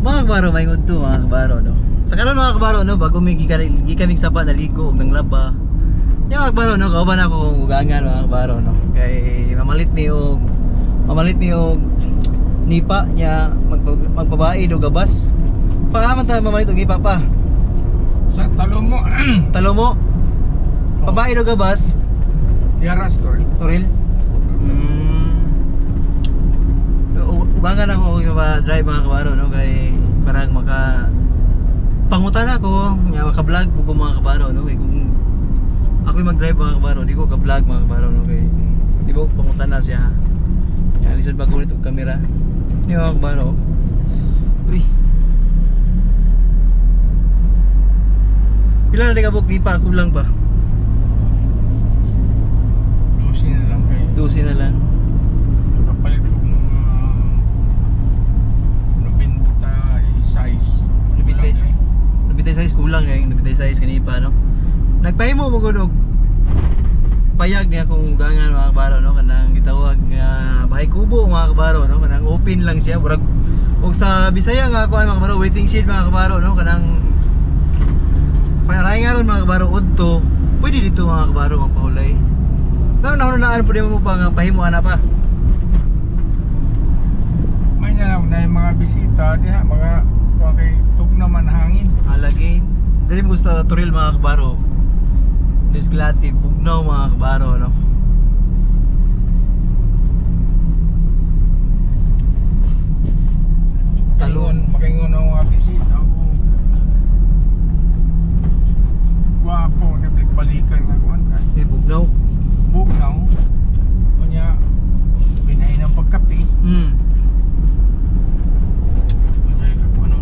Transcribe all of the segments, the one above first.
Mga kabaro, may to mga kabaro, no. Sa karon mga kabaro, no, bago mi gikaming sapa naligo og nanglaba. Nya mga kabaro, no, kauban ako kung ugangan mga kabaro, no. Kay mamalit ni og nipa nya magbabae do gabas. Paaman ta mamalit og nipa pa. Sa talo mo. Talo mo, babae do gabas, Yara story. Toril. Ugangan ako kung drive mga kabaro, no, kay parang maka pangutan ako nga maka-vlog ko mga kabaro, no, kay kung ako yung mag-drive mga kabaro, di ko ka-vlog mga kabaro, no, kay di ba pangutan na siya. Kaya lisod ba gunit og kamera ni mga kabaro. Uy, pila na di ka book di pa kulang pa? Lucy na lang kay. 12 na lang. Nakapalit ko mga 96. 96. 96 kulang na yung 96 kani pa, no. Nagpahimo mo gud og payag niya kung ugangan mga kabaro, no, kanang gitawag nga bahay kubo mga kabaro, no, kanang open lang siya murag og sa Bisaya nga ako ay mga kabaro waiting shed mga kabaro, no, kanang paray nga ron mga kabaro udto pwede dito mga kabaro magpahulay. Naon naon pwede mo pa nga pahimo ana pa. May na lang na yung mga bisita diha mga kuha kay tug naman hangin. Alagi diri mo gusto sa Toril mga kabaro. Disklati bugnaw mga kabaro, no. Talo. Makaingon, makaingon ang mga bisita o gwapo na balikan nga kuan kay Eh, bugnaw. bugnaw. Unya binahin ang pagkape. Unya ka kuan no.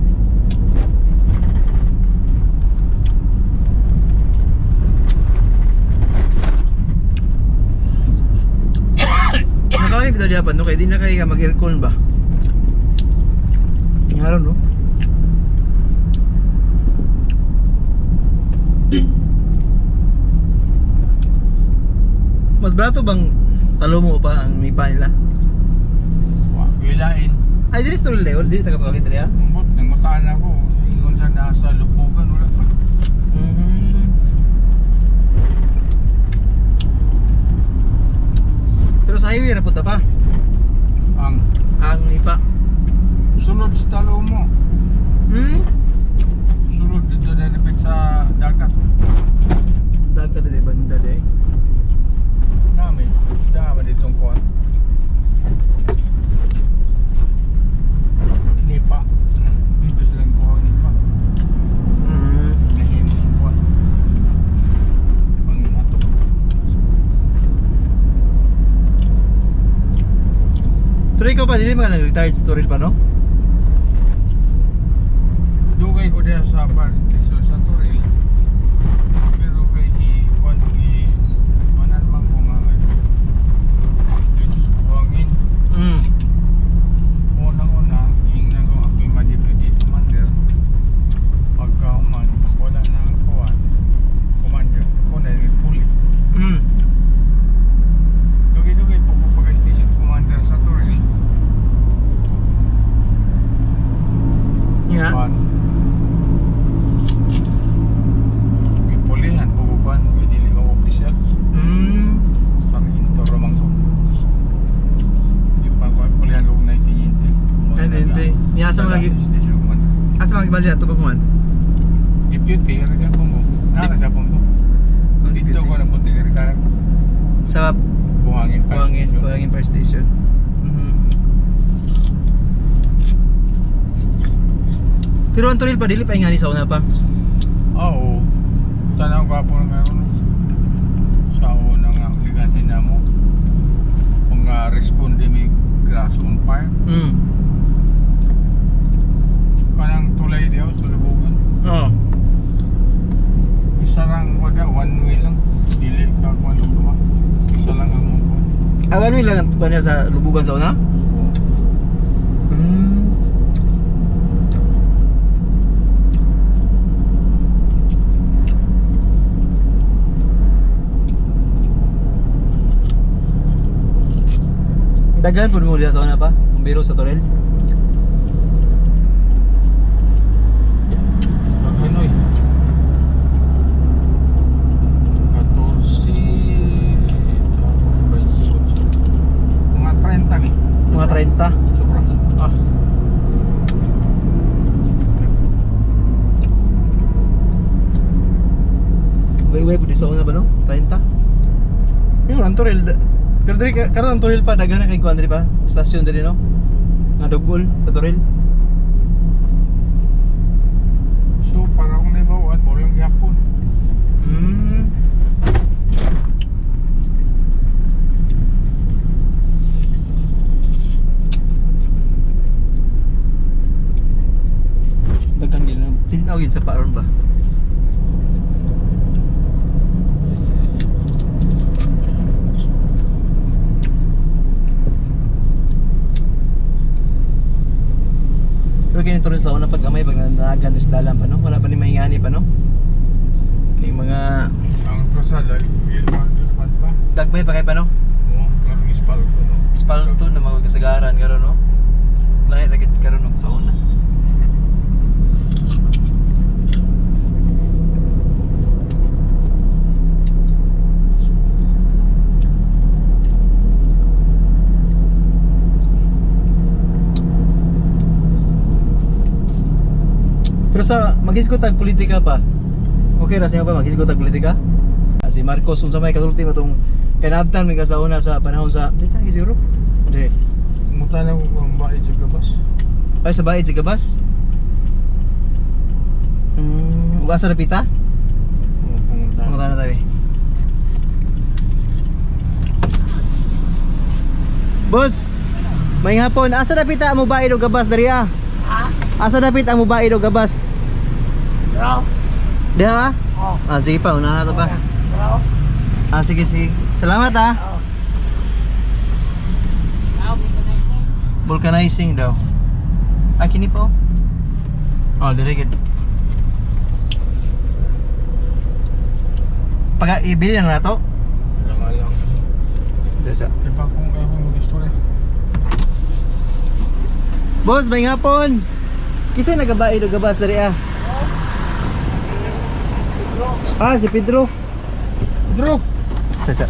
Nakalami bitaw diha pa no kay di na kay ka mag-aircon ba. Ngaron no. Mas barato bang talo mo pa ang mipa nila? Wa wilain. Ay, dili sa Leon, dili taga pagalit diri ah. Ambot nangutaan ako ingon sa nasa lubugan wala pa. Pero sa highway ra punta pa Ang ang nipa. sulod sa talo mo. Sulod dito na dapat sa dagat. Dagat dili banda di. Nami, dama ditong kuan. Nipa. Dito silang kuha nipa. Nahimo ang kuan. Pang ato. Pero ikaw pa dili man nag-retired story pa no? Dugay ko diha sa fire station sa Toril. Pero kay i kuan i kuanan man ko nga dito sa buhangin. Unang-una, ingnan ko ako'y ma-deputy commander. Pagka human, pag wala na ang kuwan, commander, ako na yung puli. Dugay-dugay po ko pagka station commander sa Toril. Yeah. Kuwan. Ipulihan po ko kuwan, kay dili ko official. Sargento ramang ko. Yung pa kuwan, pulihan ko 1990. 1990. Niya, asa mga Station commander. Asa mga gibali ato pagkuman? Deputy, ra po mo. Nara po mo. Dito ko na punta kay Sa Buhangin Fire Buhangin, Station. Buhangin Fire Station. Pero ang Toril pa dili pa ingani sa una pa. Oo. Tanaw gwapo na meron. Sa una nga obligahin na mo. Kung nga responde may grass on fire. Kanang tulay diyaw sa lubugan. Oo. Isa lang wala, one way lang. Dili ka kung ano duha. Isa lang ang mga kuwan. Ah, ano lang ang kuan niya sa lubugan sa una? Oo. Daghan pud mo diha sa una pa, bumbero sa Toril. Sa una ba no? 30. Yun, ang Toril. Pero diri karon ang Toril pa daghan na kay kuan diri pa. Stasyon diri no. Nga dugol sa Toril. So para akong naibawan, walang gyapon. Daghan gid no. Tinaw yun sa paron ba? Pero kini Toril sa una pag gamay pag nanagan sa dalan pa no. Wala pa ni mahingani pa no. Ni mga Ang kasada, ilman pa. dagmay pa kay pa no. Oo, karong ispalto no. Espalto na mga kasagaran karon no. Lahi ra gid karon og sa una. Pero sa maghisgot tag politika pa. Okay ra siya pa maghisgot tag politika? Ah, si Marcos unsa may kasulti mo tong kanabtan may sa una sa panahon sa di ta siguro. Di. Kumuta na ko kung bait sa gabas. Ay sa baid si Gabas. Ug asa na pita? Oo, pumunta. Pumunta na tayo. Boss, may hapon. Asa na pita mo baid og gabas diri ah? Ha? Asa na pita mo baid og gabas? Bro? Diha ka? Oh. Ah, sige pa, unahan na to pa. Bro? Ah, sige, sige. Salamat ah. Oh. Vulcanizing daw. Ah, kini po. Oh, dire gid. Pag ibili lang nato. Lang lang. Dire siya. Di ba kung ako mag-istorya? Boss, may hapon. Kisa nagabaid og gabas diri ah. Ah, si Pedro. Bro! Sa sa.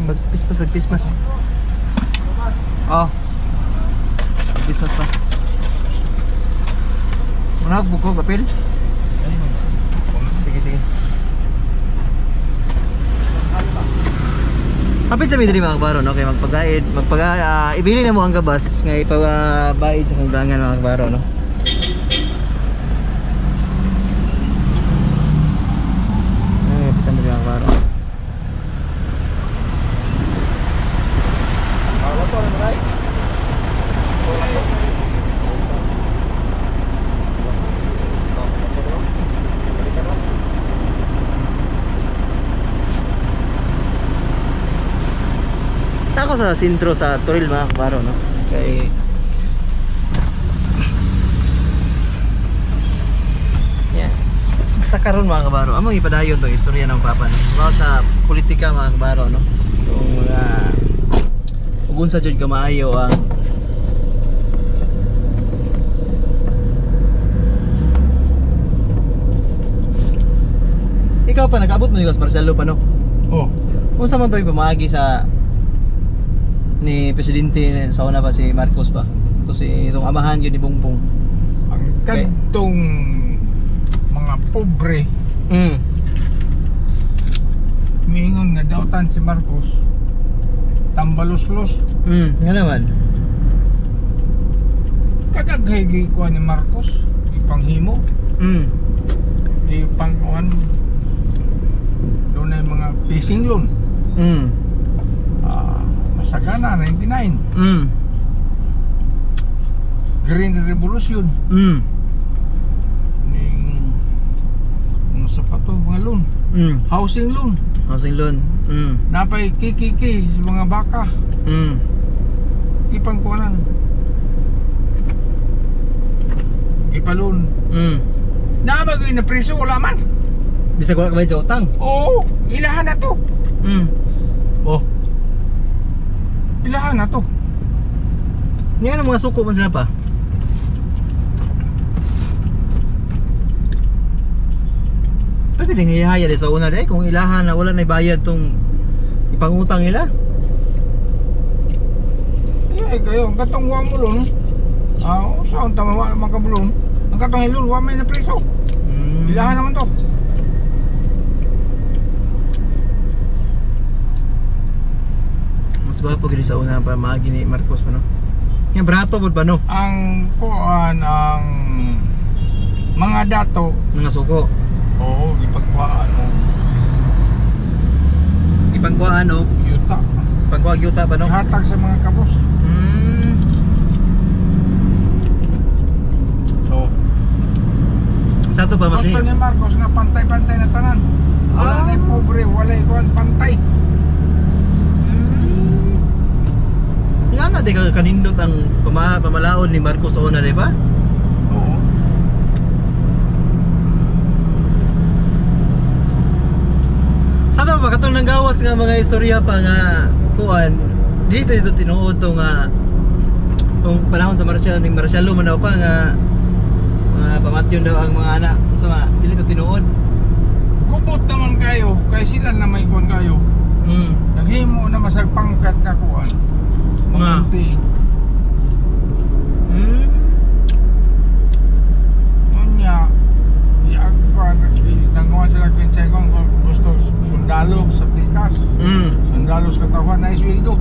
Magpispas, magpispas. Oh. Magpispas pa. Muna buko kapil. Ayun. Sige, sige. Kapit sa midri mga kabaro, no? Kay magpagaid, magpaga, ibili na mo ang gabas nga ipabaid sa kanggangan mga kabaro, no? Ay, kapitan diri mga kabaro. Tako sa sentro sa Toril mga kabaro, no? Kay Yeah. Sa karon mga kabaro, among ipadayon tong istorya ng papa no. About sa politika mga kabaro no. Itong mga ug unsa jud kamaayo ang Ikaw pa nakaabot mo ni Marcelo pa no. Oh, Unsa man to pamaagi sa ni presidente sa una pa si Marcos pa. Ito si itong amahan yun ni Bongbong. ang kadtong mga pobre miingon nga dautan si Marcos tambalos-los. Nga naman. Kadaghay gikuha ni Marcos ipanghimo, ipangkuan doon ay mga fishing loan. Ah, Masagana 99, Green Revolution ning unsa pa to mga loan, housing loan, Housing loan. Napay KKK sa mga baka ipangkuanan, ipaloan. Nabagoy na preso wala man. Bisag wala ka bayad sa utang. Oo, ilahan na to. Oh. Ilahan na to. Nga ano mga suko man sila pa? Pwede din ihaya sa una deh kung ilahan na wala na bayad tong ipangutang nila. Ay kayo, ang katong wa mo loan. Ah, usa ang tama wa man kabulon. Ang katong hilon wa may na preso. Ilahan naman to. Mas gwapo gid sa una pa maagi ni Marcos pa, no. Nga brato pud pa, no. Ang kuan, ang mga dato, Mga suko. Oo, gipagkuhaan mo Ipangkuhaan og yuta. Pangkuha yuta pa, no. Ihatag sa mga kabos. So, Sa ato pa mas gusto ni Marcos nga pantay-pantay na tanan. Wala Ah. na pobre, wala kuan, pantay. Nga na di ka kanindot ang pamalaod ni Marcos sa una, di ba? Oo. Sa ato pa katong nanggawas nga mga istorya pa nga kuan dito dito tinuod to nga tong panahon sa martial ning martial law man daw pa nga mga pamatyon daw ang mga anak sa mga dili to tinuod. Kubot naman kayo, kay sila na may kuan kayo. Naghimo na masag pangkat ka kuan. Mga Nga. MP. Unya, iagpa, nangkuha sila kinsay kung gusto sundalo sa pikas. Sundalo sa katawan na isweldo.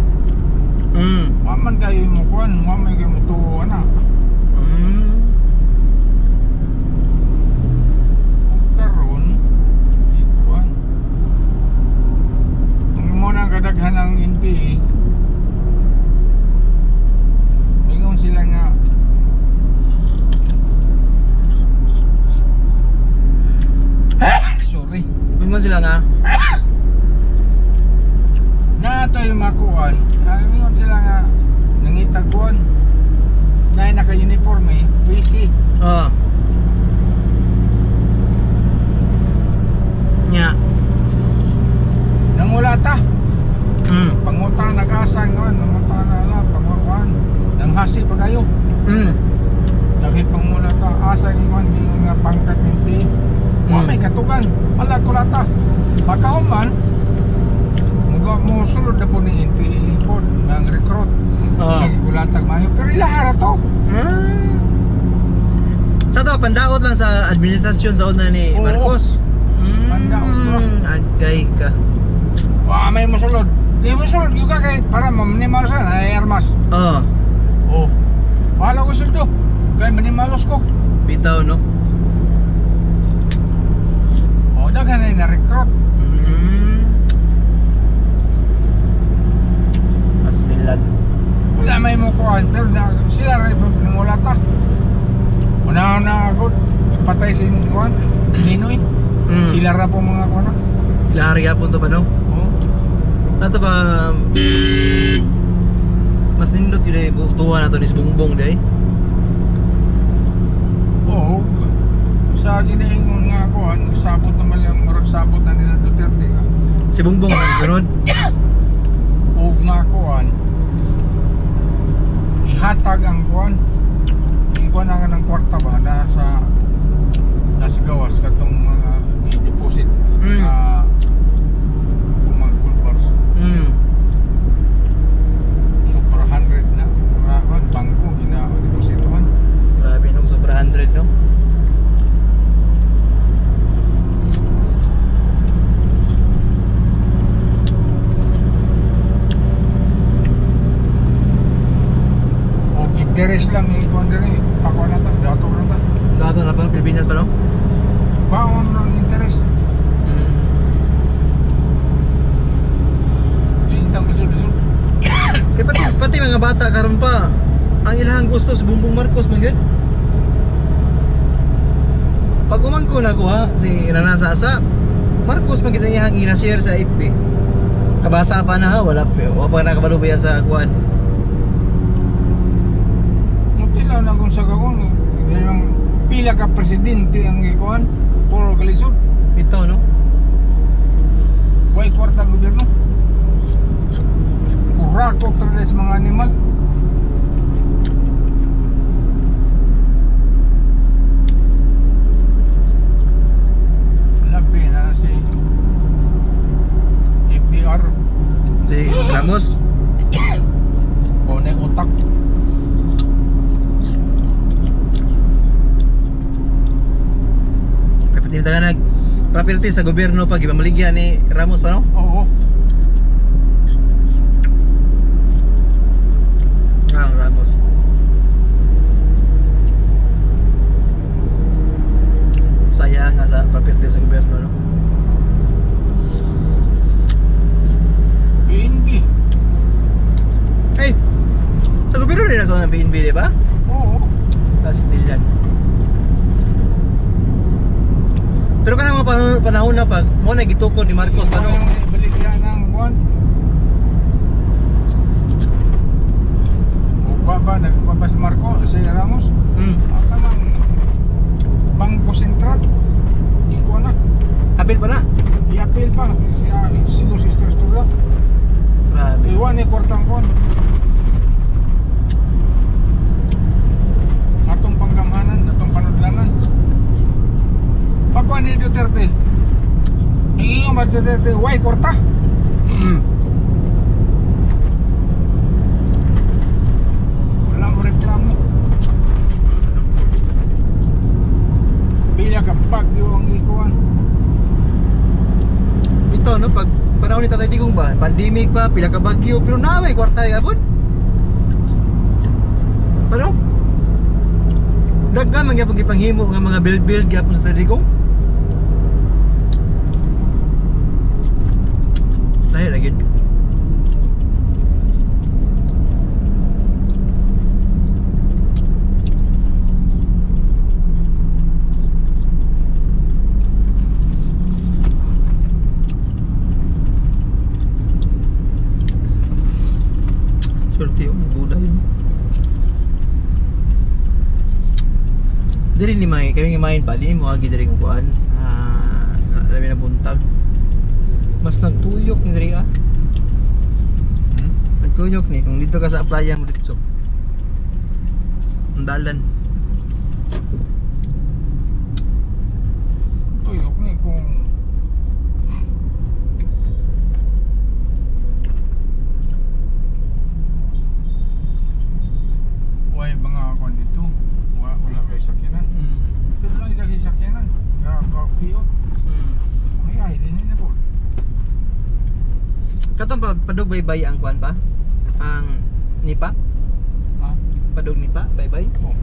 Wa man kayo mo kuan, wa man kayo mo tuo ana. Ug karon di kuan. Ang mo nang kadaghan ang NPA. Mingon sila nga sorry. Mingon sila nga Na tayo makuan. Ah, mingon sila nga nangitag kuan. Na naka-uniforme, PC. Oh. Nya. Nangulata. Pangutang nag-asa ngayon, nangutang na ala, pangukuan. Nanghasi pa kayo. Dahil pangulata, asa ngayon, hindi nga pangkat hindi. Wa may katugan, wala kulata. Pagkauman, muga mo sulod na po ni NPA po, ng recruit. Oo. Nagkulatag mayo, pero ilahara to. Sa to, pandaot lang sa administrasyon sa una ni Oo. Marcos. Pandaot lang. Agay ka. Wa may mosulod. Di mo sulod yung ka kay para mamanimalos ka, na armas. Oo. Oh. Wala ko suldo. Kay manimalos ko. Bitaw, no? Oh, daghan na na-recruit. Pastilan. Wala may mo kuhan, pero na, sila rin nangulata. Una na ako, patay si kuhan, Ninoy. Sila ra po mga kuhan. Ilahari yapon to pa, no? Oh. Nato ba, mas nindot yun eh, tuwa na to ni si Bongbong day. Oo. Sa ginaingon nga kuhan, sabot naman lang, murag sabot na nila Duterte nga. Si Bongbong ang sunod. Og nga kuhan, ihatag ang kuhan. Ikuan na nga ng kwarta ba na sa nasa gawas katong mga i-deposit na kung mga gold bars. Super 100 na mga kuwan, bangko gina-depositohan. Grabe nung sobra 100, no? O interest lang ikuan diri, pakuan na ta, dato na ta. Lahat na pa, Pilipinas pa, no? Baon ng interest. Lintang lisod-lisod. Kaya pati mga bata karon pa, ang ilahang gusto si Bongbong Marcos man gyud. Pag umangko na ko ha, si Rana Asa, Marcos man gyud ang iyang ina-share sa FB. Kabata pa na ha, wala pa, wala pa nakabalo ba sa kuan. Mutila na kung sa kakon, yung pila ka presidente ang ikuan, puro galisod. Bitaw, no? Way kwarta ang gobyerno. Kurako talaga sa mga animal. Labi na si FBR Si Ramos. o na yung utak. Kaya pati taga nag property sa gobyerno pag ipamaligya ni Ramos pa, no? Oo. Ang Ramos. Sayang nga sa property sa gobyerno, no? BNB. Ay! Sa gobyerno rin nasa ng BNB, di ba? Oo. Castilian. Pero kanang mga panahon na pag mo na gitukod ni Marcos Ikaw paano? yung ibaligya ng kuwan. Upa ba, nagkuha ba si Marco, si Ramos? Ang kanang Bangko Sentral. Di ko na. Apil pa na. I-appeal pa. Siya, siguro si Istorya. Grabe. Iwan ni kwartang kuwan. Atong panggamhanan, atong panudlanan. Pagkuhan ni Duterte. Ingingon ba Duterte, why kwarta? Wala mo reklamo. Pila ka bagyo ang ikuan. Ito no, pag panahon ni Tatay Digong ba, pandemic pa, pila ka bagyo, pero na may kwarta gapon. Paano? Daghan man gyapon gipanghimo nga mga build-build gyapon sa Tatay Digong. Lahi ra gyud. Swerte yung Buda yun. Diri ni may kami nga main pa di mo agi diri kung kuan. Ah, labi na buntag. Mas nagtuyok ni diri ah. Nagtuyok ni kung dito ka sa playa mo dito. Ang dalan. Tuyok ni kung way mga kuan dito. Wala kay sakyanan. Pero lang kay sakyanan. Nga Ay ay din na po. Katong pa padog baybay ang kuan pa? Ang nipa? Ha? Padog nipa baybay? Oh.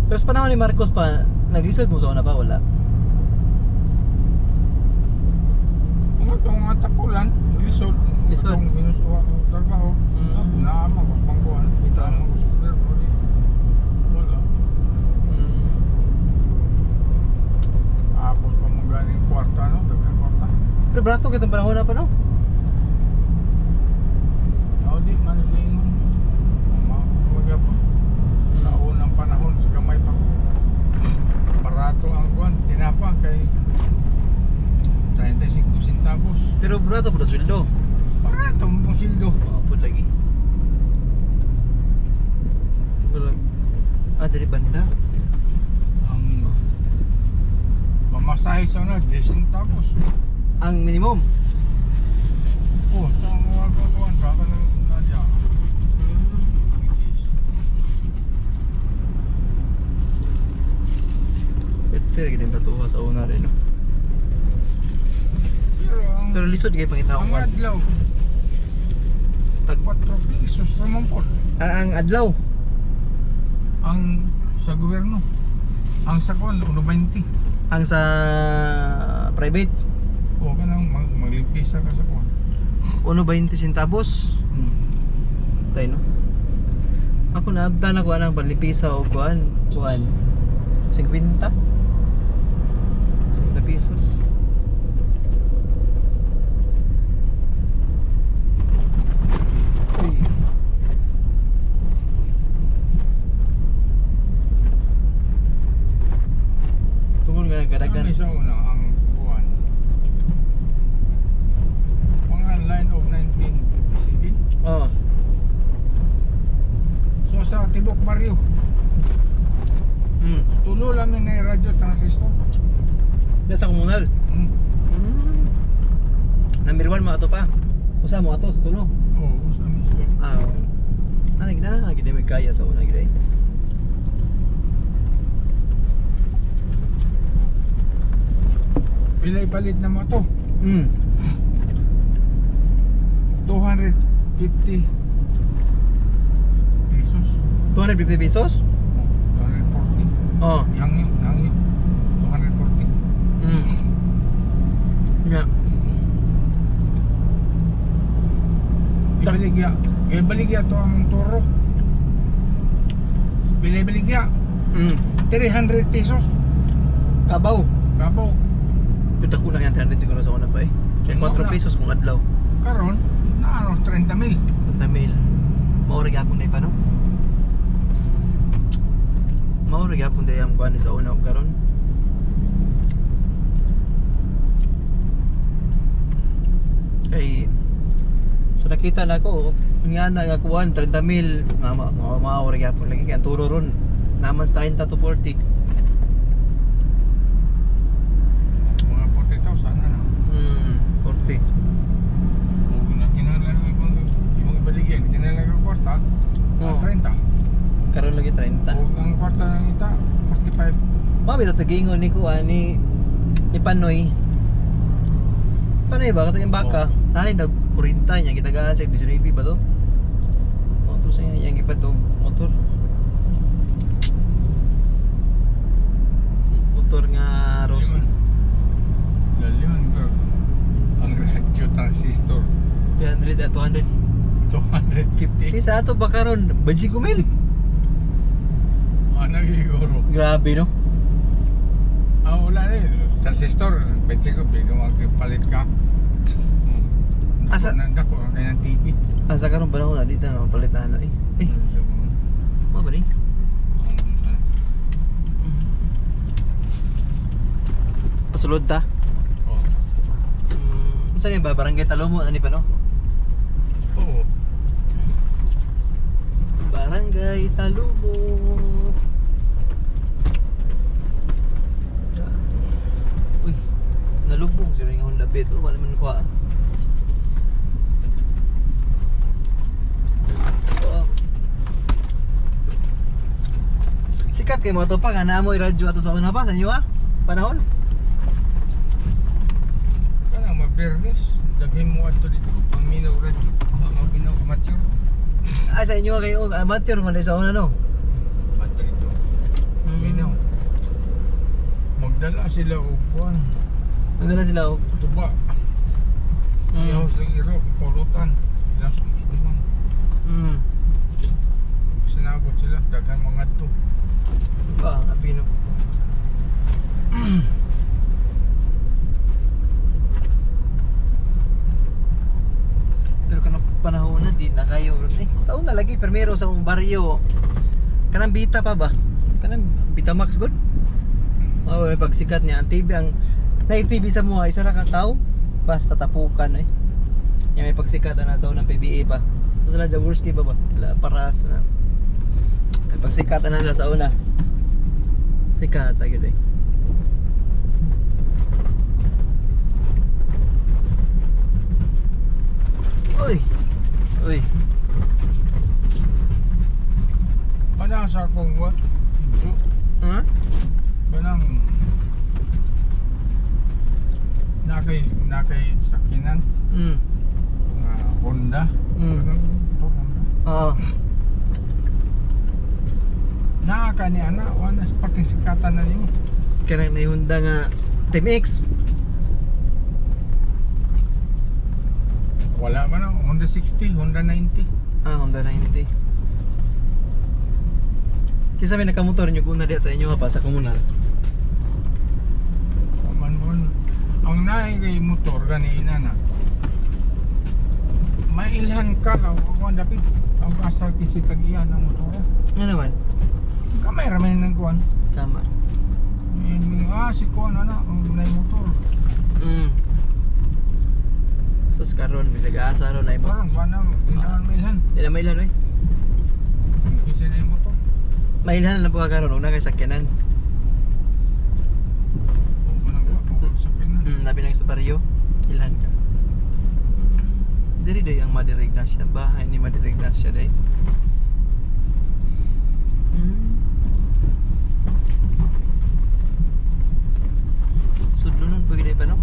Pero sa panahon ni Marcos pa, naglisod mo sa una pa wala? Mga itong mga tapulan, lisod. Lisod. Itong minusuha ko trabaho. Ako naama ko pangkuan. Ito ang mga gobyerno. Wala. Abot pa mo ganing kwarta, no? Daghang kwarta. Pero brato kitong panahon na pa no? Ako di man lingon. Umaga pa. Sa unang panahon, sa gamay pa ko. Barato ang kuan, tinapa kay 35 centavos. Pero brato po sweldo. Barato ang sildo. Maapod lagi. Pero diri ba nila? Ang pamasahe sa una, 10 centavos. Ang minimum. Oh, sa mga kuan ka ka nang nadya. Pero gid batuha sa una rin. No? Pero ang Pero lisod kay pangita ang ko. adlaw, Tag 4 pesos naman po. ang adlaw. Ang sa gobyerno. Ang sa kuan 1.20. Ang sa private O kanang maglimpisa ka sa kuan. 1.20 centavos. Tay no. Ako naabdan ako anang panlipisa og kuan, kuan 50. 50 pesos. Uy. Tungod nga nagkadagan. Ang isa una ang kuan. Mga line of 1957. Oh, So sa Tibok Barrio, tulo lang ni radyo transistor. Diyan sa komunal. Number 1 mga ato pa. Usa mo ato sa tulo. Oo, sa amin school. Ah. Ano gina na gid may kaya sa una gid eh. Pila ipalit na mo to? 250 pesos. 250 pesos? Oh, 240. Oh. Yang yun, yang yun. 240. Nga. Ibaligya. Kaya baligya to ang turo. Pila ibaligya? 300 pesos. Kabaw. Kabaw. Pero dako na kaya 300 siguro sa una pa eh. Kaya Ano 4 na? pesos kung adlaw. Karon, naano 30 mil. 30 mil. Maura gyapon na pa no? Maura gyapon day ang kuan sa una ug karon. Kay sa nakita na ko nga na nga kuan 30 mil ma ma maura gyapon lagi kay ang turo ron naman sa 30 to 40. Mga 40,000 na na. 40. Kung na kinahanglan imong ibaligya, kinahanglan ka kwarta, Oo. 30. Karon lagi 30. Kung ang kwarta ng ita, 45. Mabit ato gingon ni kuan ni Panoy. Panoy ba katong baka? Oo. Nani nag 40 niya gitagaan sa 19 ba to? Motor sa niya gipatog motor. Motor nga Rossi. Laliman ka. Ang radyo transistor, 300 at 200. 250. Di sa ato ba karon 25 mil. Ano siguro? Grabe no. Ah, wala na eh. Transistor, 25, bigyan mo palit ka. Asa- Dako na, dako ang kanyang TV. Asa karon panahon na dito mapalit na ano eh. Eh, So, mo ba ni? Pasulod ta. Oh. Unsa ni ba barangay Talomo ani pa no? Oo. Barangay Talubo. Uy, nalubong siya rin Honda Beat. Oh, wala man ko ah. Oo. Sikat kay mga topa nga naamoy radyo ato sa una pa sa inyo ah. Panahon. Kanang mabirnis, daghin mo ato dito, paminaw radyo, paminaw mature. Ah, sa inyo kayo amateur man sa una no. Ato dito, paminaw. Magdala sila og kuan, Nagdala sila oh. og tuba. Iyaw sila iro, pulutan. Ilang sumsuman. Sinabot sila, daghan mga to. Ba, apino. Pero kanang panahon na di na kayo ron eh. Sa una lagi primero sa mong baryo. Kanang bita pa ba? Kanang Bita Max good. Oh, may pagsikat niya ang TV ang na TV sa mga isa ra ka tawo basta tapukan eh. Yan may pagsikat na sa unang PBA pa. Sila Jaworski pa ba? Wala paras na. May pagsikat na nila sa una. Sikat agad eh. Uy. Uy. Kanang sa akong what? So, Huh? kanang nakay sakinan nga Honda. Kanang motor Honda. Oo. Naa ka ni ana, wala sa pakisikatan na nimo. Kanang na Honda nga Team X. Wala man ang Honda 60, Honda 90. Ah, Honda 90. Kisa may nakamotor nyo kuna diya sa inyo ha, pa sa komunal. Man man ang naay kay motor gani ina na. Mailhan ka lang ako ang dapit. Ang asal kasi tagiyan ang motor. Nga naman. Kamay ra man ng kuan. Tama. Ah, si kuan ana ang naay motor. Sus karon bisag asa ron ay mo. Karon wala ginawan mailhan. Di na mailhan oy. Kasi na motor. Mailhan lang po ka karon una kay sakyanan. O kanang ako sa pinan. Labi lang sa baryo. Ilhan ka. Diri day ang Mother Ignacia, bahay ni Mother Ignacia day. Sudlonon. Pagili pa, no?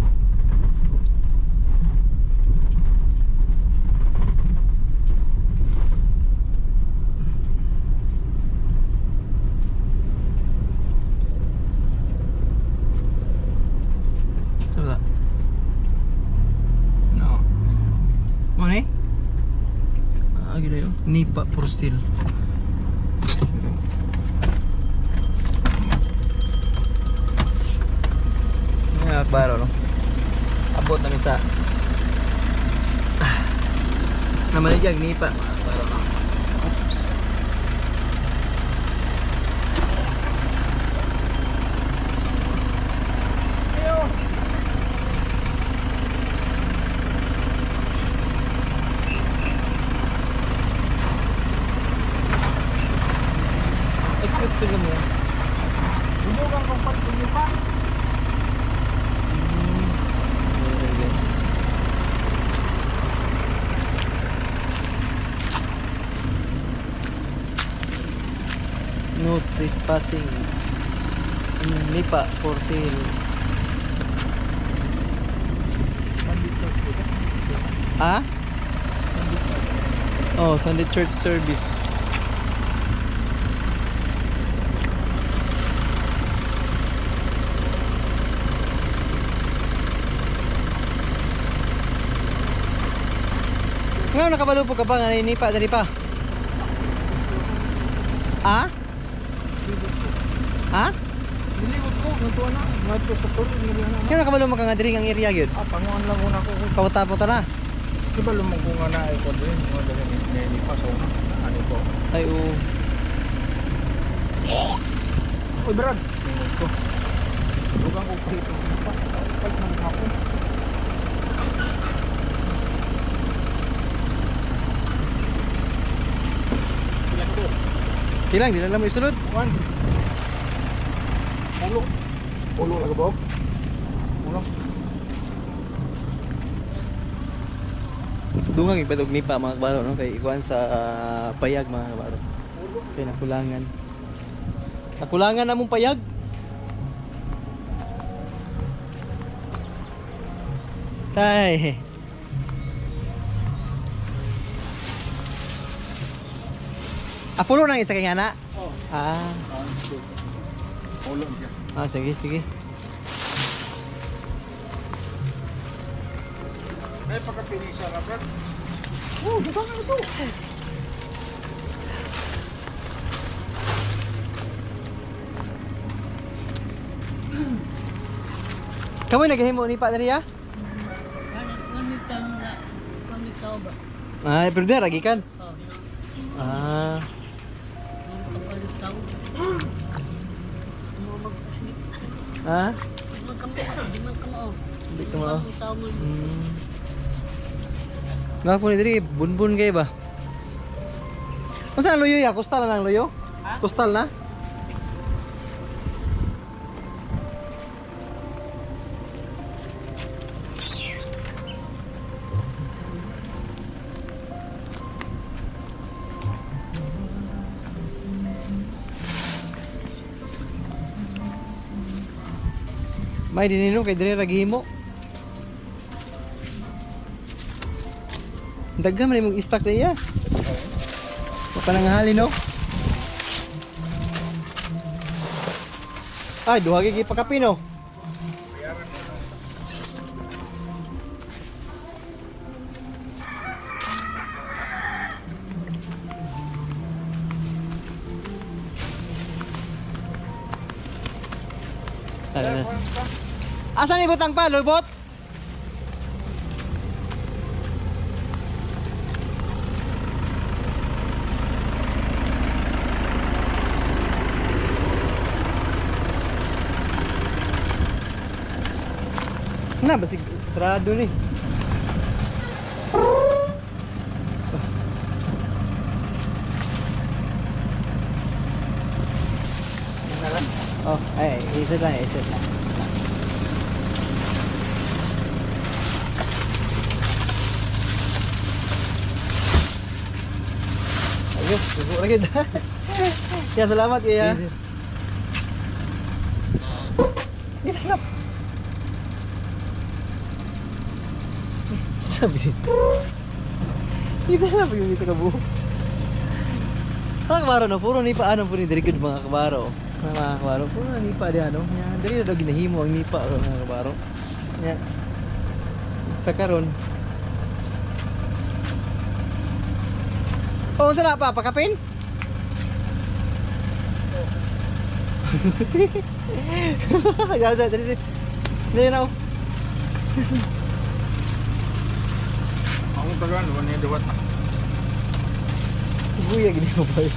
Sa ba? No. Mo ni? Ah, gila yun. Nipa for sale. Mga akbaro, no? Abot namin sa namaligag nipa, mga akbaro, no? Oops. Ayo. Ay, cute tignan mo. Bumugang kong pagtuli pa. No trespassing. Nipa for sale. Ah? Oh, Sunday church service. Nga nakabalo po ka ba nga nipa diri pa? Ah? Ha? Nilibot ko, natuwa na. Ngadto sa tulo, nilibot na. Nga nakabalo mo ka nga diri ang area gyud. Ah, panguan lang una ko. Pabuta-buta na. Di ba lumangko nga na ay ko din, mga dali ni paso na. Ano ko? Ay oo. Uy, Brad. Nilibot ko. Dugang ko pa ito. Pag nang hapon. Silang di na lang mo isulod. Kuan. Ulo. Ulo lang ba? Ulo. Dungang ipadog nipa, mga kabaro, no, kay ikuan sa payag, mga kabaro. Kay nakulangan. Nakulangan na mong payag. Tay. Apulo nang isa kay ngana. Oh. Ah. Ulo siya. Ah, sige, sige. May pagkapili siya na, Brad. Oh, dugang na ito. Kamu naghimo ni pa diri ah? Ay, pero dira gikan. Ah. Ah? Hindi ka mao. Nga po ni diri bunbun kay ba? Unsa na luyo ya? Kustal na ang luyo? Kustal na? May dinino kay diri ra gihimo. Daghan man imong istak niya. Wa pa nang hali, no? Ay, duha gyud gipakapi, no. Tara na. Asan ibutang pa, lubot? Na, basig sarado ni. Oh, ay, isa lang, isa lang. Ayos, suko na gid. Ya, salamat ya. Ito na. Sabi dito. Kita na yung isa ka buhok. Mga kabaro no, puro nipa ano po ni diri gud mga kabaro. Mga kabaro, puro na nipa di ano. Nya diri na daw ginahimo ang nipa ro, mga kabaro. Nya sa karon. Oh, unsa na pa pakapin? Ya, ya, diri diri. Diri na. Oh. Akong tagaan, wala niya dawat na. Guya gini mo boy.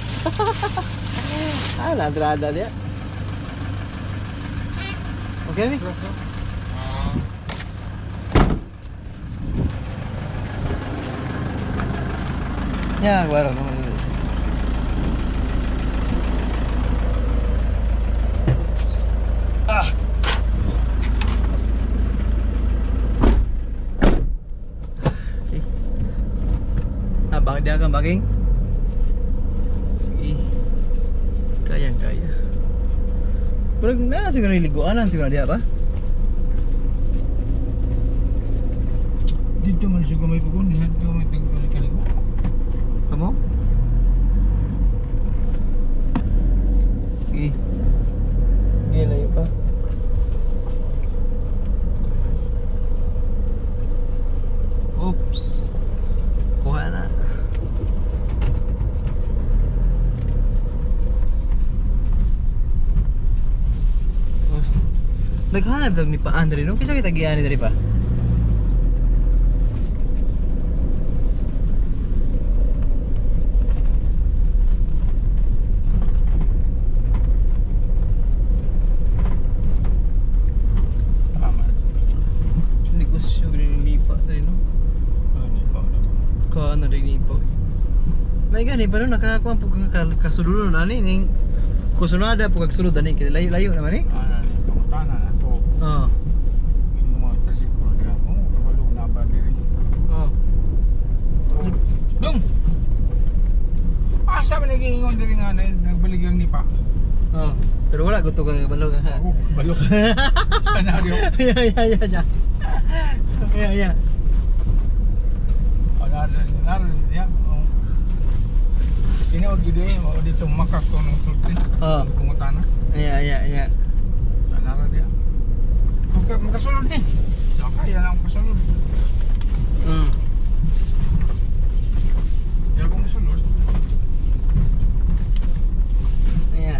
Ah, la entrada dia. Okay ni? Ah, Ya, guaro naman. Oops. Ah. Okay. Ah, bakit dia kang baking? Sige. Kayang kaya. Pero na siguro liguanan siguro dia ba? Dito man siguro may pugon, dito may tagkaligo. Kamu? Sige. Sige, layo pa. Oops. Kuha na. Oh. Naghanap daw ni pa Andre no? Kisa kita giyani diri pa? Tama. Negosyo gani ni pa diri no? Ah, di pa wala. Ka na rin nipa. May gani pero nakakuha po kang kasululo na ni ning kusunada po kag sulod ani kay layo layo naman eh. Ah, na ni pangutana na to. Oo. Yung mga tricycle diha. Oh, kabalo na ba diri? Oo. Dong. Asa man nagiingon diri nga na nagbaligyan ni pa. Oo. Pero wala gusto ka balog ha. Ako kabalo. Senaryo. Ya ya ya ya. Ya ya. Wala na na diya. Oh. Tinood gid eh, mao dito makak to nung sulti. Oo. Pangutana. Ya ya ya. Nara diya. Maka makasulod ni. Sa kaya lang makasulod. Di ako masulod. Ya.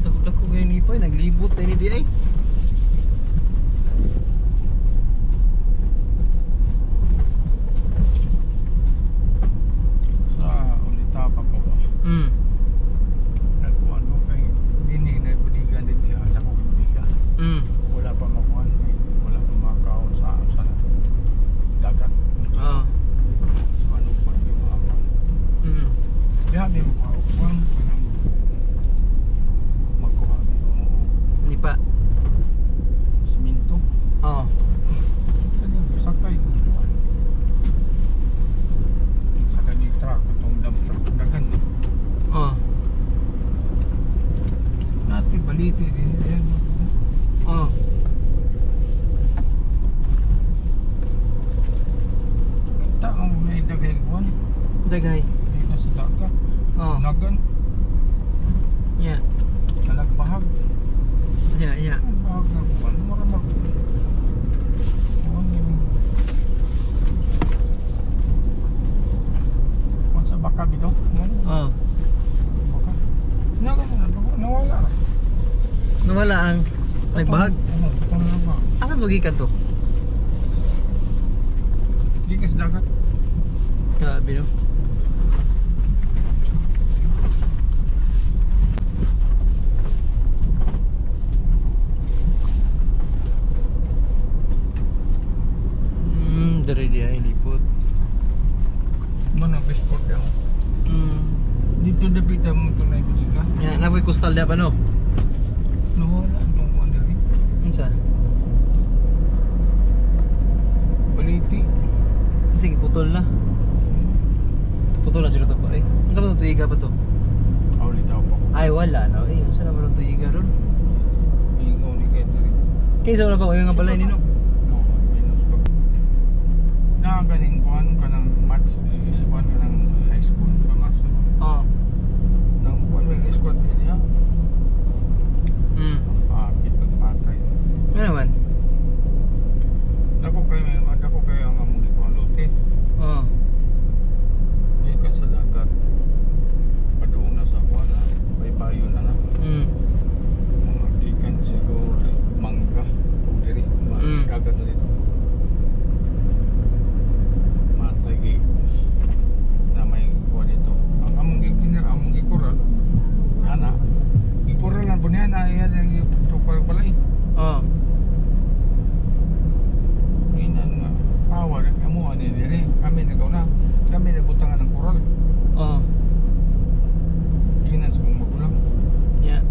Dako-dako ngayon ni pa, naglibot tayo ni di ay. Sa ulita pa pa ba. Nagkuhan ko kay dini na budigan din diha sa akong budiga. Wala pa makuhan, wala pa makaon sa sa dagat. Oo. So ano pa yung mga kuhan. Diha di mo kuhan kanang magkuha mo Ni pa. siminto. Oo. Kanya sakay ko kuhan. Sa kanyang truck itong dump truck dagan. Oo. Natin baliti din diyan. Oo. Kita ang may daghay kuhan Daghay. dito sa dagat. Oo. Nagan, Yeah. nalagbahag. Yeah. Bahag na kuhan, mura mag kuhan yun. Kuhan sa baka bitaw. Kuhan, Oo. baka. Nagan na, nawala ra. Nawala ang nagbahag. Oo, katong nagbahag. Asa ba gikan to? Gikas dagat. Grabe no. Dere di ay lipot. Mana passport daw. Dito dapit mo itong naibiliga. Ya, napoy coastal dia pa no. Nawala ang itong kuhan diri. Unsa? Baliti. Sige, putol na. Puto na siguro to pa eh. Unsa man to tuiga pa to? Aw litaw pa ko. Ay wala no. Eh, unsa na man tuiga ron? Ingaw ni kay diri. Kaysa wala pa yung nga balay nino. No, minus pag na ganing kuan kanang maths, eh, kuan kanang high school pa maths. Oh. Nang kuan may squad niya. Ah, pagpatay. Ano naman? Dako kay may dako kay ang among gikuan lote. Oh. Gikan sa dagat. Padung na sa kuan na, baybayon na na. Mga gikan siguro mangga o diri, dagat na dito. Matay gi na may kuan dito. Ang among gikin among gikural ana. Gikural lang po niya na iya ang tukal balay. Oh. Inan nga power amo ani diri. Kami nagaw na. Kami nabutangan ng kural. Oh. Ginan sa mong magulang. Yeah.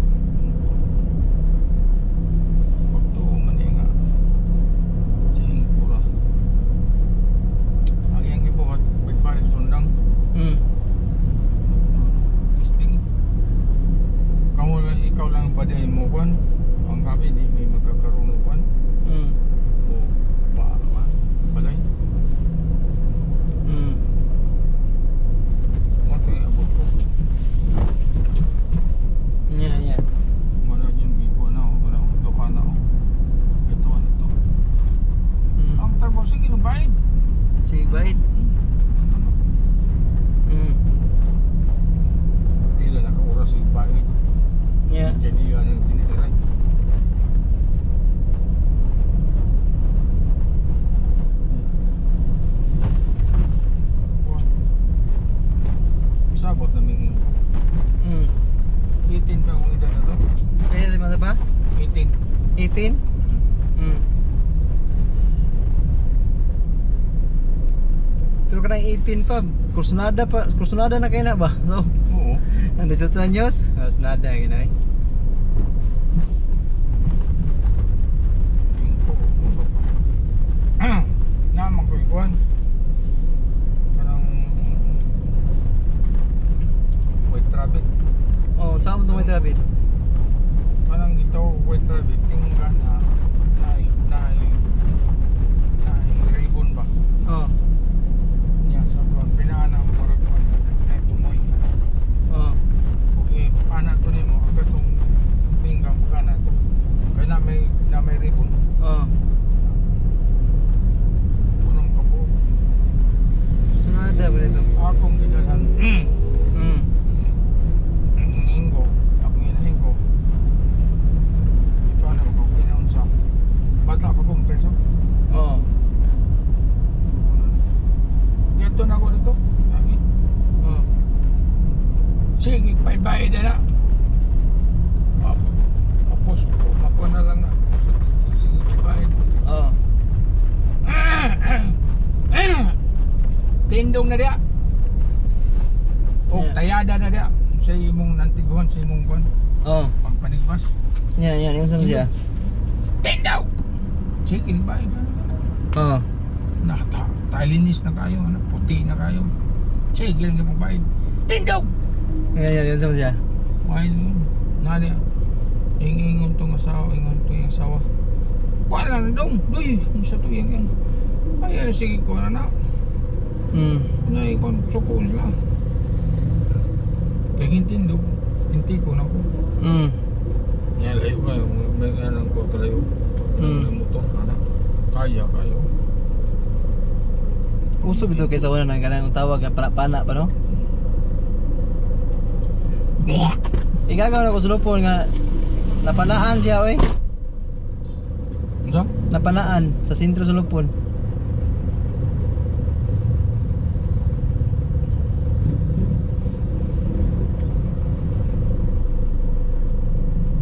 Pagtuo man niya nga sa hingkura. Ang iyang gibuhat, baybayon sundang. Testing. Kamu lang, ikaw lang ba di mo kwan? Ang kami di may magkakaroon og kwan. O ba, ba, balay. Mo to yung abot ko. Yeah. Wala yun, gibuhat na ako. Wala akong tuka na ako. Ito, ano to. Ang trabaho, sige, nagbayad. Sige, bait. Tila nakaoras yung bayad. Jadi yun ang tinitiray. Wah. Sabot na mingin ko. 18 pa akong edad na to. Kaya di ba pa? 18. 18? Pero kanang 18 pa, kursunada pa, kursunada na kayo na ba? No. Oo. Ang 18 anyos, kursunada kayo na eh. Yung ko. Oo pa. Naman ko ikuan. Kanang white rabbit. Oh, saan mo ito may rabbit? Kanang ito white rabbit tingga na na na na ribbon ba? Oh. Niya sa kuan pinaana ang murag kuan na tumoy. Oh. Okay, ana to nimo ang katong tingga mo kana to. Kay na may ribbon. Oh. Punong kabuok. Kursunada ba nito? Akong gidalhan Inggo, akong inahin ko. Ito na ko kinaunsa. Bata pa kong preso. Oh. Dito na ako dito. Lagi. Oh. Sige, bye-bye na na. Tapos, makuha na lang na. Sige, bye-bye. Oh. Tindong na diya. O, Yeah. tayada na diya. Sa imong nantiguan, sa imong kuan. Oh. Pangpanigwas. Yan, yan. Yung saan siya? Tindong! Sige, bye-bye na. Oh. Na, talinis na kayo, ano, puti na kayo. Sige, lang yung babae. Tindog! Yan, yan. Yung saan siya? Why, nani, ingingon tong asawa, ingon tong yung asawa. Wala na dong, duy, sa tuyang yan. Ay, ay, sige ko na na. Nay, kon, suko sila. Kaya hintindog, hindi ko na ko. Yan, layo kayo, may anong ko, kalayo. Motor, anak. Kaya, kayo. Uso bitaw kaysa wala nang ganang tawag nga pana-pana pa no? Igagaw na ko sa lupon nga napanaan siya oy. Unsa? Napanaan sa sentro sa lupon.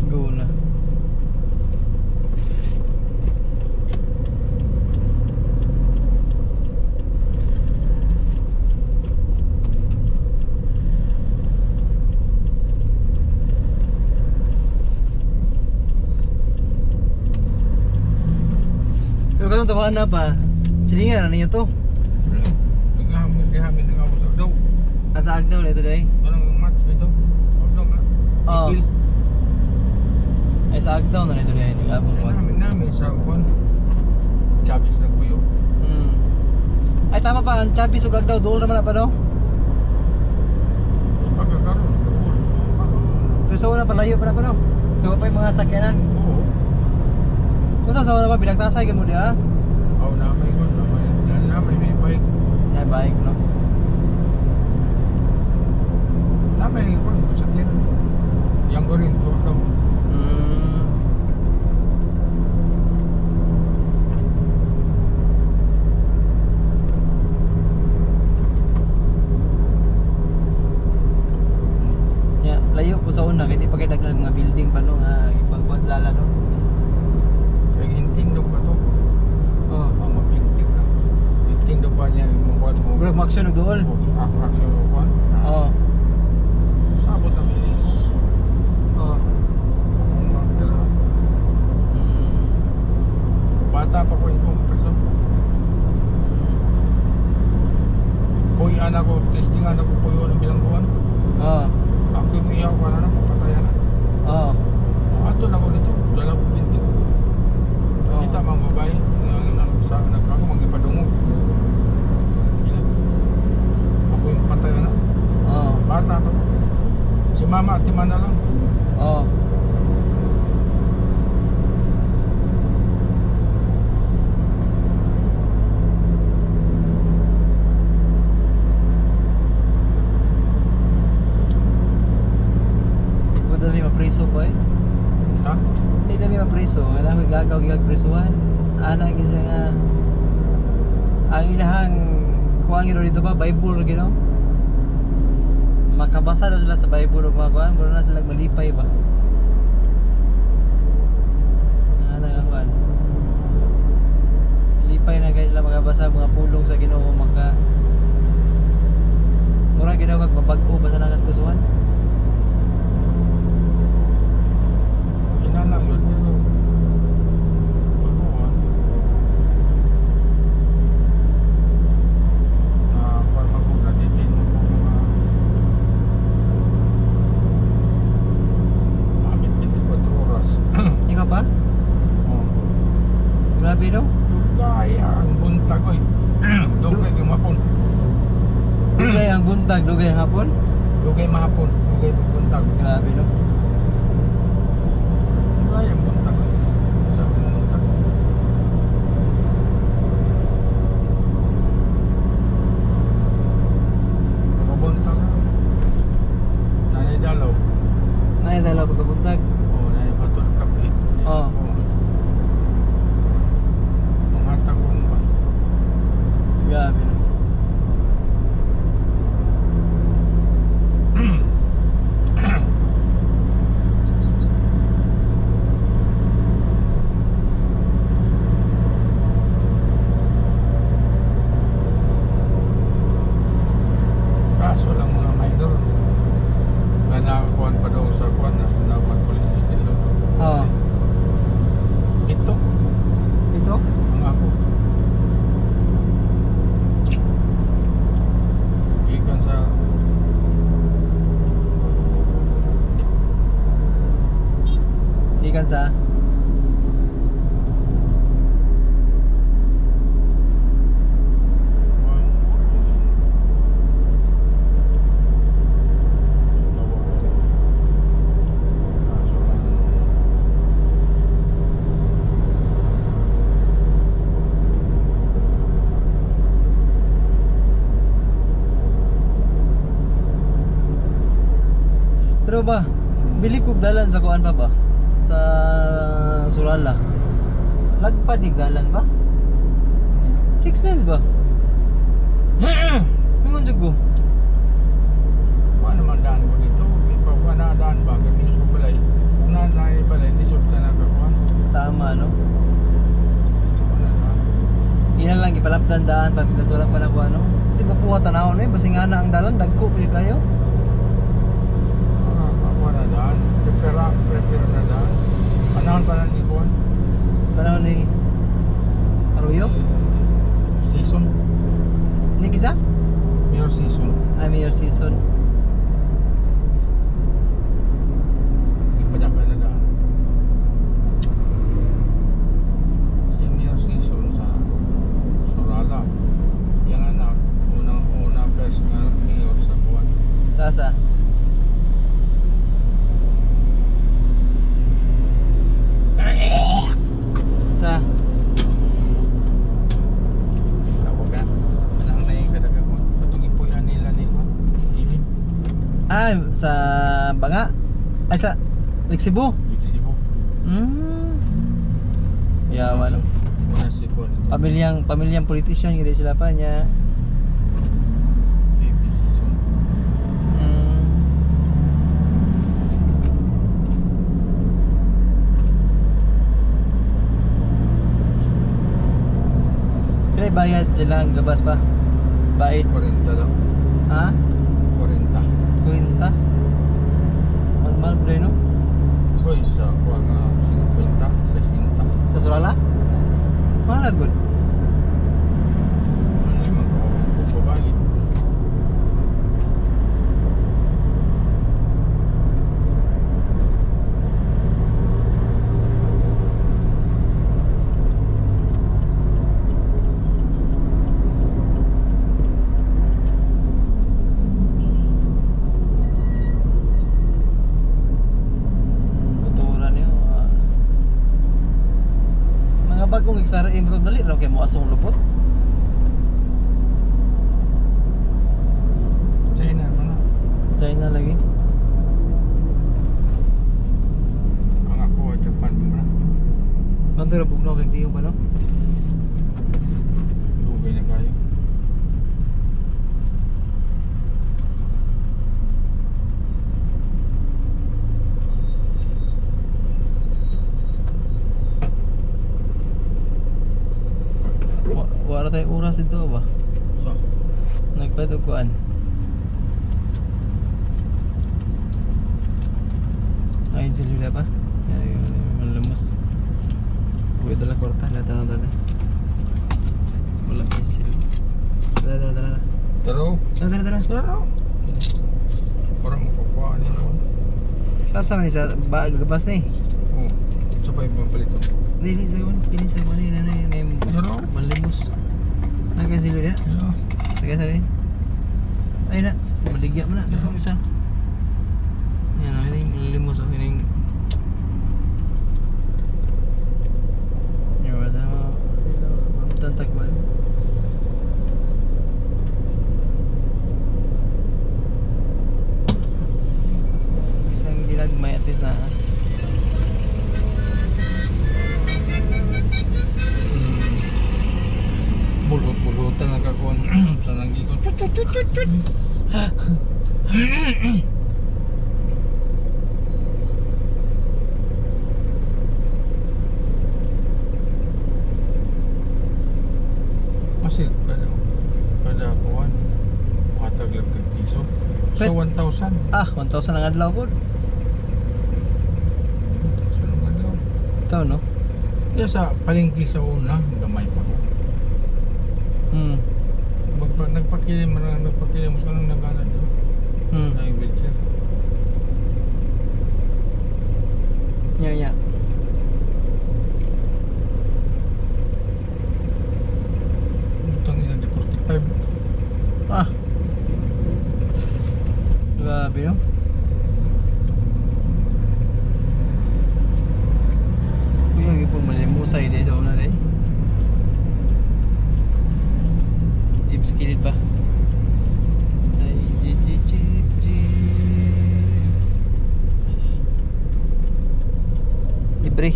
Go na. Pero katong tawaan na pa, silingan na ninyo to. Wala. Naghamin, naghamin, naghamin sa daw. Sa Agdao na ito day. Anong match ito? Agdaw nga. Oo. Ipil. Ay sa Agdao na ito day. Nag-abong ko. Namin namin sa kuan. Chavez nagpuyo. Ay tama pa, ang Chavez ug Agdao duol naman na pa, no? Sa pagkakaroon, duol. Pero sa una palayo pa na pa, no? Kaya pa yung mga sakyanan. Oo. Kung sa una pa binagtasay gamo diha. Aw namin ko namin namin may bike. Ay bike, no. Namin ko sa tin. Yang ko rin to daw. Ya, layo po sa una kay di pa kay daghang mga building pa, no, nga ipagbuhat sa dalan, no. Kay hintindog pa to. Oh. Ang mapintig na. Hintindog pa niya yung kuan mo. Bro, maksyon og duol. Action o kuan. Oh. Sabot na may mo. Oh. Akong mga pera. Bata pa ko ikaw preso. Puy anak ko, testing anak ko puyo ng bilangguan. Oh. Ako yung ihaw ko na mapatay na. Oh. Ato na ko nito, dala ko pintig. Oh. Kita mga babae, nang sa nagkako magipadungog. Sila. Ako yung patay na. Oh. Bata pa ko. Si mama at na lang. Oh. Di po dali mapreso pa eh. Ha? Di dali mapreso. Wala ko gagaw gigag presuhan. Ana gyud siya nga ang ilahang kuang gid dito ba Bible ra gid, no? Makabasa daw sila sa Bible ug mga kuan, mura na sila malipay ba. Ana nga kuan. Lipay na guys sila makabasa mga pulong sa Ginoo, maka mura gid daw kag mabag-o basta na kas presuhan. Inana yun pero baguhan. Na kuan man ko na-detain mo ko mga abit 24 oras. Ikaw pa? Oh. Grabe, no? Dugay ang buntag oy. Dugay yung hapon. Dugay ang buntag, dugay ang hapon. Dugay mahapon, dugay buntag. Grabe, no? Dugay ang buntag oy. Sa buntag. Pagkabuntag ka. Nanay dalaw. Nay dalaw pagkabuntag. Oh, nanay batol kape. Oo. Manghatag ko ba? Grabe, no? Kaso lang mga minor. Na nakakuan pa daw sa kuan na sa police station. Oh. Ito Ito? ang ako. Gikan sa Gikan sa kuan. Tawag ko. Kaso lang Pero ba, bilib kog dalan sa kuan pa ba? Sa Surala. Lagpad ni dalan ba? 6 lanes ba? Mingon jud ko. Kuan naman daan ko dito. Ipa kuan na daan ba kami sa balay. Kung na na balay lisod ka na ka kuan. Tama, no? Kuan na daan. Ina lang gipalapdan daan pa bitas wala pa na kuan, no? Hindi ko puha tanaw no, eh. Basta nga na ang dalan dagko pa jud kayo. Ah, kuan na daan. Prepare prepare na daan. Panahon pa na ni kuan. Panahon ni Arroyo? Season. Ni kisa? Mayor season. Ay, Ay, Mayor Season. Ipadaka na daan. Si Mayor Season sa Surala. Yang anak, unang-una first nga mayor sa kuwan. Sa asa? Sa Tawag ka. Anang na yung kadagakon. Patong ipuyan nila ni kuwan. Ibi. Ah, sa Banga? Ay, sa Lake Cebu. Cebu. Yawa no. Una si kuwan. Pamilyang pamilyang politician gid sila pa niya. Baby Season. Pila bayad sila ang gabas pa? Bayad. 40 daw. Ha? 40. Kwenta? Malmal pre no? Uy, sa kuwan nga 50, 60. Sa Surala? Mahal gud. Ano yung mga babae? Motora niyo. Ah. Mga bagong XRM ro dali raw kay mo asong lupot. China man na. China lagi. Ang ako, Japan mo na. Manto ra bugnaw kay tiyong pa no? Dugay na kayo. Wala tayo oras dito ba? So, Nagpalit og kuan. Ayun si Julia pa. Ay, malamos. Uy, dala kwarta. Lahat na dala. Wala pa si Julia. Dala, dala, dala. taro. Dala, dala, dala. Taro. Parang makukuha nito. Sasa man sa ba gabas na eh. Oh, sa pa ibang palito. Dili sa kuan, dili sa kuan na na na. Taro. Malamos. Nagka si Julia. Yeah. Sige, sorry. Ay na, maligya mo na. Katong isa. Yan, ang hining limos ang hining. Yung sa mo, tantag ba? Isang dilag may at least na. Bulot-bulutan ang kakuan sa nanggikon. Chut chut chut chut chut. Kasi kada kada kuan matag lang kag piso. So 1,000. Ah, 1,000 ang adlaw po. So nang adlaw. Ito, no? Kaya sa palengke sa una, gamay pa ko. Magpa, nagpakilim man nagpakilim mo sa nang nagana doon. Ay, wheelchair. Nya, nya. Utang ina di 45. Ah. Grabe, no? Kuya, gyud malimusay di sa una di. Jeep sa kilid pa. Ay, jeep, jeep, jeep, jeep. Libre.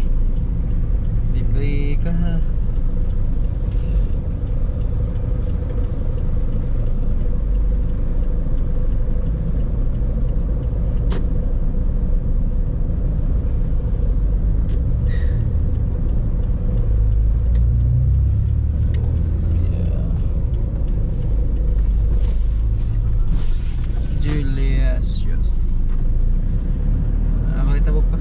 Libre ka. Yeah. Julius. Yes. Ako dito pa.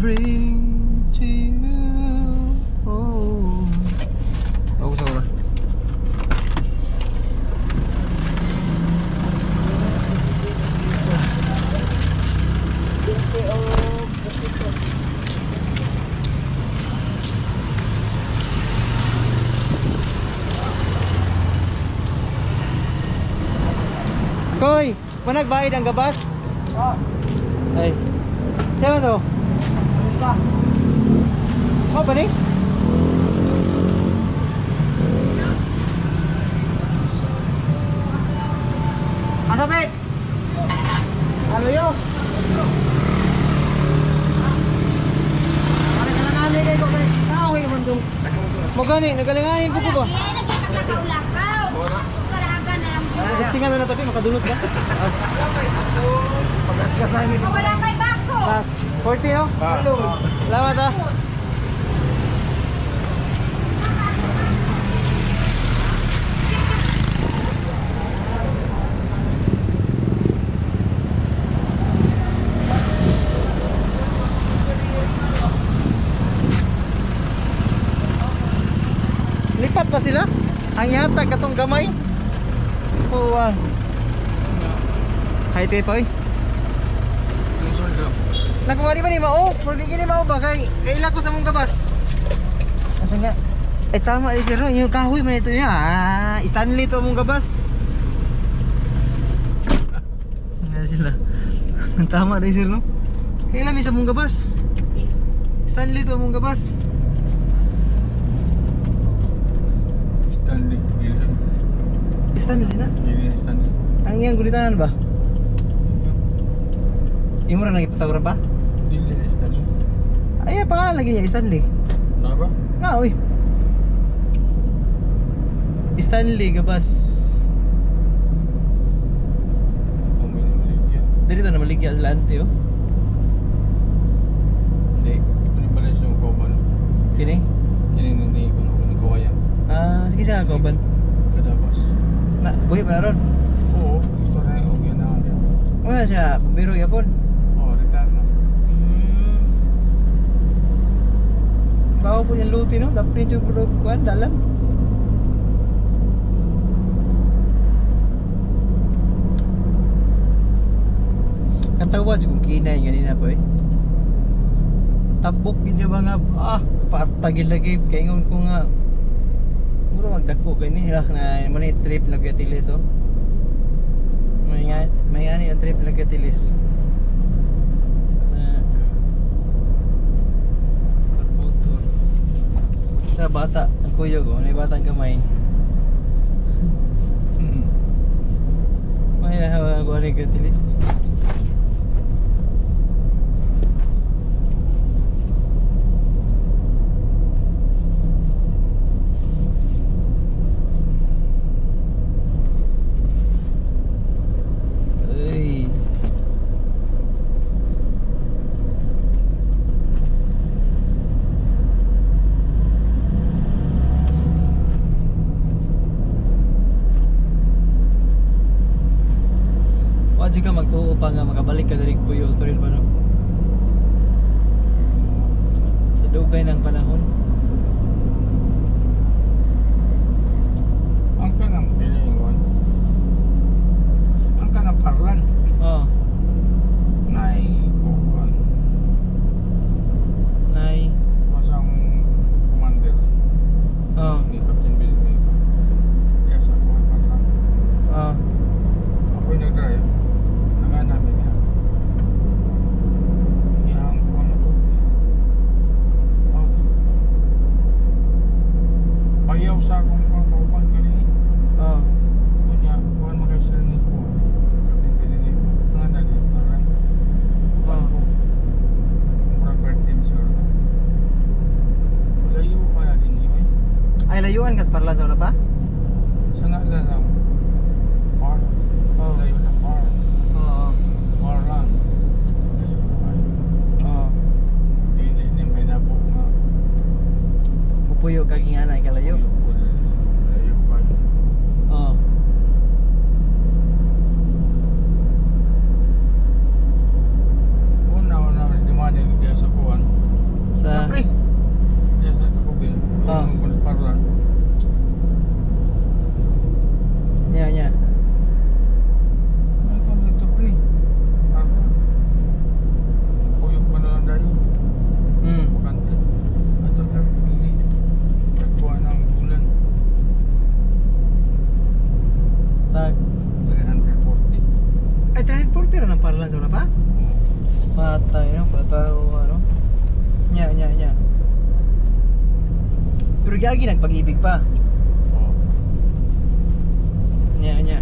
bring to you. Oh. Ako sa ura. Koy, managbayad ang gabas? Ah. Ay. Kaya to? Oh, ba ni? Asa pet? Ano yo? Mo gani, nagalingahin po ko ba? Lakaw-lakaw. Karaga na lang po. Testingan na na tabi, makadulot ba? Wala kay bako. Ah, 40 no? Salamat ah. Lipat pa sila? Ang yata katong gamay. Puwang. Hi, Tepoy. Nakuha ni ba ni Mao? Pwede ni Mao ba? Kay, kaila ko sa mong gabas. Asa nga? Eh tama ni sir, no? Yung kahoy man ito niya. Ah, Stanley to mong gabas. Nga sila. Tama ni sir, no? Kaila mi sa mong gabas. Stanley to mong gabas. Stanley. Dili. Stanley na. Dili Stanley. Ang iyang gulitanan ba? Imo ra nagipatawran pa? Dili Stanley. Ay, pangalan lagi niya Stanley. Na ba? Ah, uy. Stanley Gabas. Ang minamaligya. Dito na maligya sila ante oh. Hindi. Ano ba na siyang kauban? Kini? Kini ni kuno kuno kawayan. Ah, sige sa kauban. Kadabas. Na, buhi pa na ron. Oo, gusto na yung okay na ako. Wala siya, biro yapon. Oo, retire na. Bawa po niyang luti no, dapat yung produk kuan dalan. Katawa jud kung kinay ganina po eh. Tabok gid siya ba nga ah patagil lagi kay ingon ko nga mura magdako kay ni ah, na mo ni trip lang kay Tilis oh. May ani ang trip lang kay Tilis. Ah, Motor. Sa bata, ang kuyog oh, may bata ang gamay. May hawa ko ni Katilis. Ay. Wa jud ka magtuo pa nga makabalik ka diri puyo story pa no. Sa dugay ng panahon. Ang kanang dili ingon. Ang kanang parlan. Oh, Nay kuan. nay. Masang commander Oh, ni Captain Bill ni. Kaya sa kuan parlan. oh. Ako'y nag-drive. Nanga namin niya. Iyang kuan na to. Auto. Payaw sa akong kuan kauban kani. Oh. Kunya, kuan mo kay sir ni kuan. Captain Bill ni. Nga na di parlan. Kuan ko. Murag birthday mo siguro. Layo ka na din yun. Ay layuan ka sa parlan sa una pa? Sa nga lang. Par. Oh. Layo na par. Oo. Par lang. Layo na kayo. Oo. Dili ni may nabo nga. Pupuyo ka ginganay ka layo. Layo kayo. Oo. Una, una, di man diya sa kuan. Mga tao ano. Nya nya nya. Pero gagi nagpag-ibig pa. Oh. Nya nya.